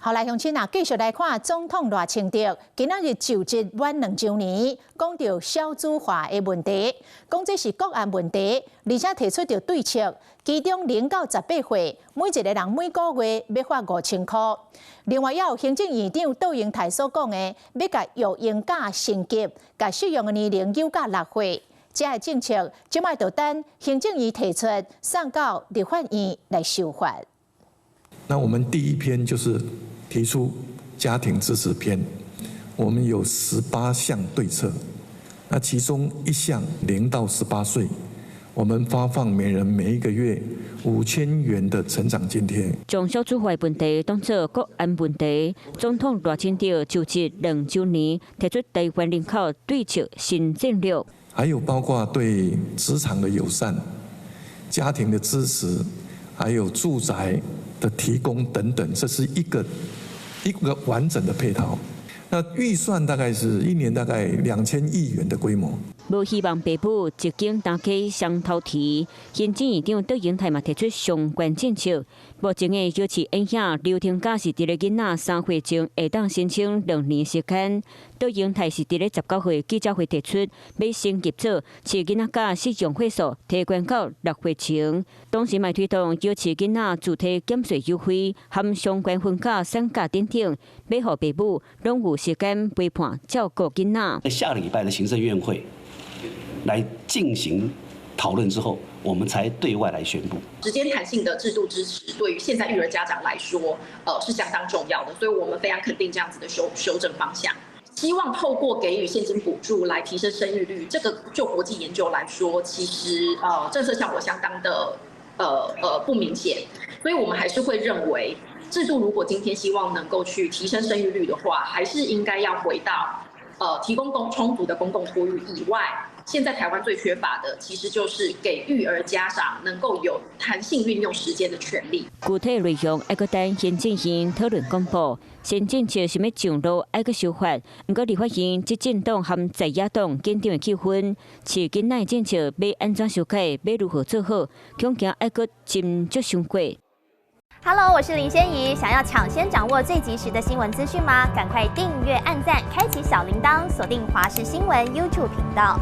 好來，鄉親啊，繼續來看總統賴清德今仔日就職滿2週年，講著少子化的問題，講這是國安問題，而且提出著對策，其中0到18歲，每一个人每個月欲發5000箍。另外，也有行政院長卓榮泰所講的，欲共育嬰假升級，共適用的年齡9到6歲。這个政策，這擺就等行政院提出，送到立法院來修法。那我們第一篇就是提出家庭支持篇，我們有18項對策，那其中一項0到18歲，我們發放每人每一個月5000元的成長津貼。將少子化問題當作國安問題，總統賴清德就職2週年，提出台灣人口對策新戰略。還有包括對職場的友善、家庭的支持，還有住宅的提供等等，這是一個一個完整的配套。那預算大概是一年大概2000億元的規模。無希望爸母一肩擔起雙頭提，行政院長卓榮泰嘛提出相關政策。目前的幼稚園嬰留停假是佇咧囡仔3歲前會當申請2年時間。卓榮泰是佇咧19號記者會提出，欲升級做飼囡仔假適用歲數提懸到6歲前，同時嘛推動幼稚囡仔自提減稅優惠，含相關婚假、產假等等，欲予爸母攏有時間陪伴照顧囡仔。在下個禮拜的行政院會來進行討論之後，我們才對外來宣布。時間彈性的制度支持，對於現在育兒家長來說，是相當重要的，所以我們非常肯定這樣子的修正方向。希望透過給予現金補助來提升生育率，這個就國際研究來說，其實政策效果相當的不明顯，所以我們還是會認為，制度如果今天希望能夠去提升生育率的話，還是應該要回到提供充足的公共托育以外。現在台灣最缺乏的，其實就是給育兒家長能夠有彈性運用時間的權利。具體內容愛閣等行政院討論公布，新政策是欲上路愛閣修法，毋過立法院執政黨和在野黨緊張的氣氛，飼囡仔政策欲按怎修改，欲如何做好，恐驚愛閣斟酌傷過。 Hello，我是林仙怡，想要搶先掌握最及時的新聞資訊嗎？趕快訂閱、按讚、開啟小鈴鐺，鎖定華視新聞 YouTube 頻道。